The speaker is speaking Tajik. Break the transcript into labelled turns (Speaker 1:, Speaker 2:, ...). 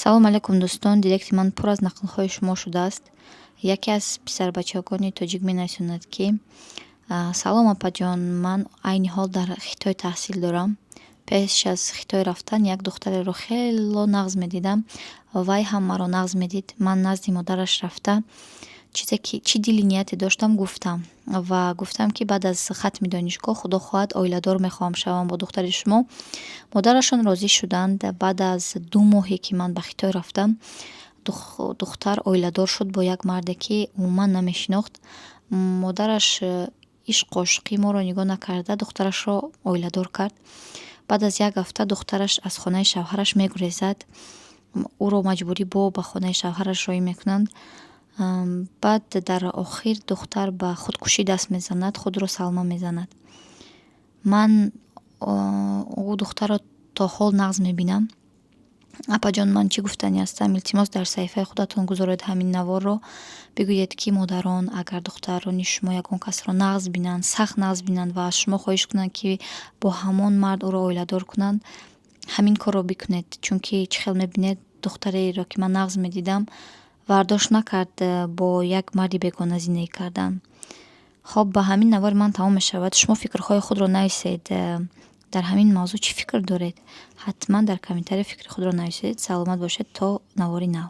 Speaker 1: Салом алейкум, дӯстон. Директи ман пур аз нақлҳои шумо шудааст. Яке аз писарбачагони тоҷик менависонад, ки: «Салом, апаҷон, ман айни ҳол дар Хитой таҳсил дорам. Пеш аз Хитой рафтан як духтареро хело нағз медидам. Вай ҳам маро нағз медид. Ман назди модараш рафта, чизе ки чӣ дили нияте доштам, гуфтам ва гуфтам, ки баъд аз хатми донишгоҳ, худо хоҳад, оиладор мехоҳам шавам бо духтари шумо. Модарашон розӣ шуданд. Баъд аз 2 моҳе, ки ман ба Хитой рафтам, духтар оиладор шуд бо як марде, ки умуман намешинохт. Модараш ишқу ошиқии моро нигоҳ накарда, духтарашро оиладор кард. Баъд аз як ҳафта духтараш аз хонаи шавҳараш мегурезад. Ӯро маҷбурӣ бо ба хонаи шавҳараш роҳӣ мекунанд. Баъд дар охир духтар ба худкушӣ даст мезанад, худро салма мезанад. Ман ӯ духтарро то ҳол нағз мебинам. Апаҷон, ман чӣ гуфтанӣ ҳастам? Илтимос, дар саҳифаи худатон гузоред ҳамин наворро. Бигӯед, ки модарон, агар духтарони шумо ягон касро нағз бинанд, сахт нағз бинанд ва аз шумо хоҳиш кунанд, ки бо ҳамон мард ӯро оиладор кунанд, ҳамин корро бикунед, чунки чӣ хел мебинед, духтареро, ки ман нағз медидам, вардошт накард бо як марди бегона зиндагӣ кардан». Хоб, ба ҳамин навори ман тамом мешавад. Шумо фикрҳои худро нависед. Дар ҳамин мавзӯъ чӣ фикр доред? Ҳатман дар комментария фикри худро нависед. Саломат бошед, то навори нав.